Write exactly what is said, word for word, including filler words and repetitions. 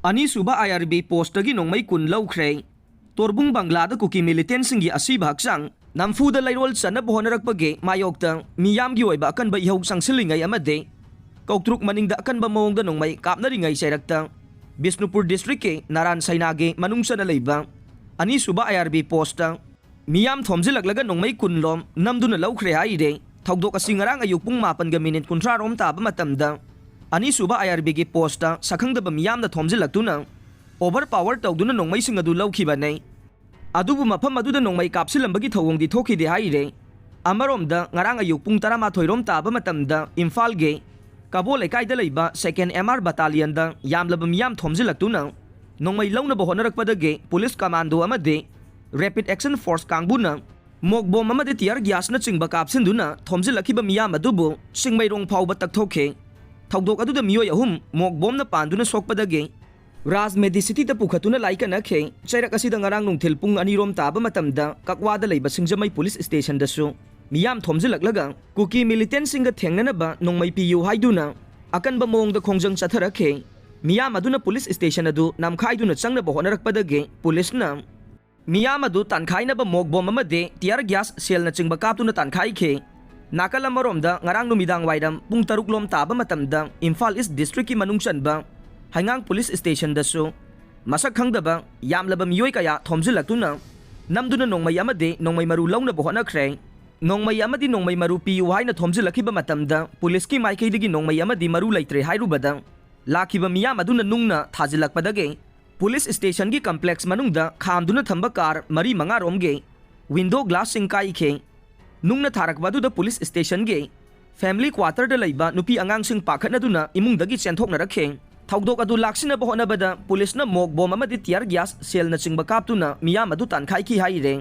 ꯑꯅꯤꯁꯨꯕ ꯑꯥꯏ R B ꯄꯣꯁꯇꯒꯤ ꯅꯣꯡꯃꯩ ꯀꯨꯟ ꯂꯧꯈ꯭ꯔꯦ꯫ ꯇꯣꯔꯕꯨꯡ ꯕꯪꯒ꯭ꯂꯥꯗ ꯀꯨꯀꯤ ꯃꯤꯂꯤꯇꯦꯟꯁꯤꯡꯒꯤ ꯑꯁꯤꯕ ꯍꯛꯆꯥꯡ ꯅꯝꯐꯨꯗ ꯂꯩꯔꯣꯜ ꯆꯟꯅꯕ ꯍꯣꯠꯅꯔꯛꯄꯒꯤ ꯃꯥꯌꯣꯛꯇ ꯃꯤꯌꯥꯝꯒꯤ ꯑꯣꯏꯕ ꯑꯀꯟꯕ ꯏꯍꯧ ꯆꯪꯁꯤꯜꯂꯤꯉꯩ ꯑꯃꯗꯤ ꯀꯧꯇ꯭ꯔꯨꯛ ꯃꯅꯤꯡꯗ ꯑꯀꯟꯕ ꯃꯑꯣꯡꯗ ꯅꯣꯡꯃꯩ ꯀꯥꯞꯅꯔꯤꯉꯩ ꯆꯩꯔꯛꯇ ꯕꯤꯁꯅꯨꯄꯨꯔ ꯗꯤꯁꯇ꯭ꯔꯤꯛꯀꯤ ꯅꯥꯔꯥꯟ ꯁꯩꯅꯥꯒꯤ ꯃꯅꯨꯡ ꯆꯟꯅ ꯂꯩꯕ ꯑꯅꯤꯁꯨꯕ ꯑꯥꯏ ꯑꯥꯔ ꯕꯤ ꯄꯣꯁꯇ ꯃꯤꯌꯥꯝ ꯊꯣꯝꯖꯤꯜꯂꯛꯂꯒ ꯅꯣꯡꯃꯩ ꯀꯨꯟ ꯂꯣꯝ ꯅꯝꯗꯨꯅ ꯂꯧꯈ꯭ꯔꯦ ꯍꯥꯏꯔꯦ꯫ ꯊꯧꯗꯣꯛ ꯑꯁꯤ ꯉꯔꯥꯡ ꯑꯌꯨꯛ ꯄꯨꯡ ꯃꯥꯄꯟꯒ ꯃꯤꯅꯤꯠ ꯀꯨꯟꯊ꯭ꯔꯥ ꯔꯣꯝ ꯇꯥꯕ ꯃꯇꯝꯗ ꯑꯅꯤꯁꯨꯕ ꯑꯥꯏ ꯑꯥꯔ ꯕꯤꯒꯤ ꯄꯣꯁꯇ ꯁꯛꯈꯪꯗꯕ ꯃꯤꯌꯥꯝꯅ ꯊꯣꯝꯖꯤꯜꯂꯛꯇꯨꯅ ꯑꯣꯚꯔ ꯄꯥꯋꯔ ꯇꯧꯗꯨꯅ ꯅꯣꯡꯃꯩꯁꯤꯡ ꯑꯗꯨ ꯂꯧꯈꯤꯕꯅꯤ꯫ ꯑꯗꯨꯕꯨ ꯃꯐꯝ ꯑꯗꯨꯗ ꯅꯣꯡꯃꯩ ꯀꯥꯞꯁꯤꯜꯂꯝꯕꯒꯤ ꯊꯧꯑꯣꯡꯗꯤ ꯊꯣꯛꯈꯤꯗꯦ ꯍꯥꯏꯔꯦ꯫ ꯑꯃꯔꯣꯝꯗ ꯉꯔꯥꯡ ꯑꯌꯨꯛ ꯄꯨꯡ ꯇꯔꯥꯃꯥꯊꯣꯏ ꯔꯣꯝ ꯇꯥꯕ ꯃꯇꯝꯗ ꯏꯝꯐꯥꯜꯒꯤ ꯀꯕꯣ ꯂꯩꯀꯥꯏꯗ ꯂꯩꯕ ꯁꯦꯀꯦꯟ ꯑꯦꯝ ꯑꯥꯔ ꯕꯇꯥꯂꯤꯌꯟꯗ ꯌꯥꯝꯂꯕ ꯃꯤꯌꯥꯝ ꯊꯣꯝꯖꯤꯜꯂꯛꯇꯨꯅ ꯅꯣꯡꯃꯩ ꯂꯧꯅꯕ ꯍꯣꯠꯅꯔꯛꯄꯗꯒꯤ ꯄꯨꯂꯤꯁ ꯀꯃꯥꯟꯗꯣ ꯑꯃꯗꯤ ꯔꯦꯄꯤꯗ ꯑꯦꯛꯁꯟ ꯐꯣꯔꯁ ꯀꯥꯡꯕꯨꯅ ꯃꯣꯛ ꯕꯣꯝ ꯑꯃꯗꯤ ꯇꯤꯌꯔ ꯒ꯭ꯌꯥꯁꯅꯆꯤꯡꯕ ꯀꯥꯞꯁꯤꯟꯗꯨꯅ ꯊꯣꯝꯖꯤꯜꯂꯛꯈꯤꯕ ꯃꯤꯌꯥꯝ ꯑꯗꯨꯕꯨ ꯁꯤꯡꯃꯩꯔꯣꯡ ꯐꯥꯎꯕ ꯇꯛꯊꯣꯛꯈꯤ꯫ ꯊꯧꯗꯣꯛ ꯑꯗꯨꯗ ꯃꯤꯑꯣꯏ ꯑꯍꯨꯝ ꯃꯣꯛ ꯕꯣꯝꯅ ꯄꯥꯟꯗꯨꯅ ꯁꯣꯛꯄꯗꯒꯤ ꯔꯥꯖ ꯃꯦꯗꯤꯁꯤꯇꯤꯗ ꯄꯨꯈꯠꯇꯨꯅ ꯂꯥꯏꯀꯠꯅꯈꯤ꯫ ꯆꯩꯔꯛ ꯑꯁꯤꯗ ꯉꯔꯥꯡ ꯅꯨꯡꯊꯤꯜ ꯄꯨꯡ ꯑꯅꯤ ꯔꯣꯝ ꯇꯥꯕ ꯃꯇꯝꯗ ꯀꯛꯋꯥꯗ ꯂꯩꯕ ꯁꯤꯡꯖꯃꯩ ꯄꯨꯂꯤꯁ ꯁ꯭ꯇꯦꯁꯟꯗꯁꯨ ꯃꯤꯌꯥꯝ ꯊꯣꯝꯖꯤꯜꯂꯛꯂꯒ ꯀꯨꯀꯤ ꯃꯤꯂꯤꯇꯦꯟꯁꯤꯡꯒ ꯊꯦꯡꯅꯅꯕ ꯅꯣꯡꯃꯩ ꯄꯤꯌꯨ ꯍꯥꯏꯗꯨꯅ ꯑꯀꯟꯕ ꯃꯑꯣꯡꯗ ꯈꯣꯡꯖꯪ ꯆꯠꯊꯔꯛꯈꯤ꯫ ꯃꯤꯌꯥꯝ ꯑꯗꯨꯅ ꯄꯨꯂꯤꯁ ꯁ꯭ꯇꯦꯁꯟ ꯑꯗꯨ ꯅꯝꯈꯥꯏꯗꯨꯅ ꯆꯪꯅꯕ ꯍꯣꯠꯅꯔꯛꯄꯗꯒꯤ ꯄꯨꯂꯤꯁꯅ ꯃꯤꯌꯥꯝ ꯑꯗꯨ ꯇꯥꯟꯈꯥꯏꯅꯕ ꯃꯣꯛ ꯕꯣꯝ ꯑꯃꯗꯤ ꯇꯤꯌꯔ ꯒ꯭ꯌꯥꯁ ꯁꯦꯜꯅꯆꯤꯡꯕ ꯀꯥꯞꯇꯨꯅ ꯇꯥꯟꯈꯥꯏꯈꯤ꯫ ꯅꯥꯀꯜ ꯑꯃꯔꯣꯝꯗ ꯉꯔꯥꯡ ꯅꯨꯃꯤꯗꯥꯡ ꯋꯥꯏꯔꯝ ꯄꯨꯡ ꯇꯔꯨꯛ ꯂꯣꯝ ꯇꯥꯕ ꯃꯇꯝꯗ ꯏꯝꯐꯥꯜ ꯏꯁ ꯗꯤꯁꯇ꯭ꯔꯤꯛꯀꯤ ꯃꯅꯨꯡ ꯆꯟꯕ ꯍꯩꯉꯥꯡ ꯄꯨꯂꯤꯁ ꯁ꯭ꯇꯦꯁꯟꯗꯁꯨ ꯃꯁꯛ ꯈꯪꯗꯕ ꯌꯥꯝꯂꯕ ꯃꯤꯑꯣꯏ ꯀꯌꯥ ꯊꯣꯝꯖꯤꯜꯂꯛꯇꯨꯅ ꯅꯝꯗꯨꯅ ꯅꯣꯡꯃꯩ ꯑꯃꯗꯤ ꯅꯣꯡꯃꯩ ꯃꯔꯨ ꯂꯧꯅꯕ ꯍꯣꯠꯅꯈ꯭ꯔꯦ꯫ ꯅꯣꯡꯃꯩ ꯑꯃꯗꯤ ꯅꯣꯡꯃꯩ ꯃꯔꯨ ꯄꯤꯌꯨ ꯍꯥꯏꯅ ꯊꯣꯝꯖꯤꯜꯂꯛꯈꯤꯕ ꯃꯇꯝꯗ ꯄꯨꯂꯤꯁꯀꯤ ꯃꯥꯏꯀꯩꯗꯒꯤ ꯅꯣꯡꯃꯩ ꯑꯃꯗꯤ ꯃꯔꯨ ꯂꯩꯇ꯭ꯔꯦ ꯍꯥꯏꯔꯨꯕꯗ ꯂꯥꯛꯈꯤꯕ ꯃꯤꯌꯥꯝ ꯑꯗꯨꯅ ꯅꯨꯡꯅ ꯊꯥꯖꯤꯜꯂꯛꯄꯗꯒꯤ ꯄꯨꯂꯤꯁ ꯁ꯭ꯇꯦꯁꯟꯒꯤ ꯀꯝꯄ꯭ꯂꯦꯛꯁ ꯃꯅꯨꯡꯗ ꯈꯥꯝꯗꯨꯅ ꯊꯝꯕ ꯀꯥꯔ ꯃꯔꯤ ꯃꯉꯥ ꯔꯣꯝꯒꯤ ꯋꯤꯟꯗꯣ ꯒ꯭ꯂꯥꯁꯁꯤꯡ ꯀꯥꯏꯈꯤ꯫ ꯅꯨꯡꯅ ꯊꯥꯔꯛꯄ ꯑꯗꯨꯗ ꯄꯨꯂꯤꯁ ꯁ꯭ꯇꯦꯁꯟꯒꯤ ꯐꯦꯃꯤꯂꯤ ꯀ꯭ꯋꯥꯇꯔꯗ ꯂꯩꯕ ꯅꯨꯄꯤ ꯑꯉꯥꯡꯁꯤꯡ ꯄꯥꯈꯠꯅꯗꯨꯅ ꯏꯃꯨꯡꯗꯒꯤ ꯆꯦꯟꯊꯣꯛꯅꯔꯛꯈꯤ꯫ ꯊꯧꯗꯣꯛ ꯑꯗꯨ ꯂꯥꯛꯁꯤꯟꯅꯕ ꯍꯣꯠꯅꯕꯗ ꯄꯨꯂꯤꯁꯅ ꯃꯣꯛ ꯕꯣꯝ ꯑꯃꯗꯤ ꯇꯤꯌꯔ ꯒ꯭ꯌꯥꯁ ꯁꯦꯜꯅꯆꯤꯡꯕ ꯀꯥꯞꯇꯨꯅ ꯃꯤꯌꯥꯝ ꯑꯗꯨ ꯇꯥꯟꯈꯥꯏꯈꯤ ꯍꯥꯏꯔꯦ꯫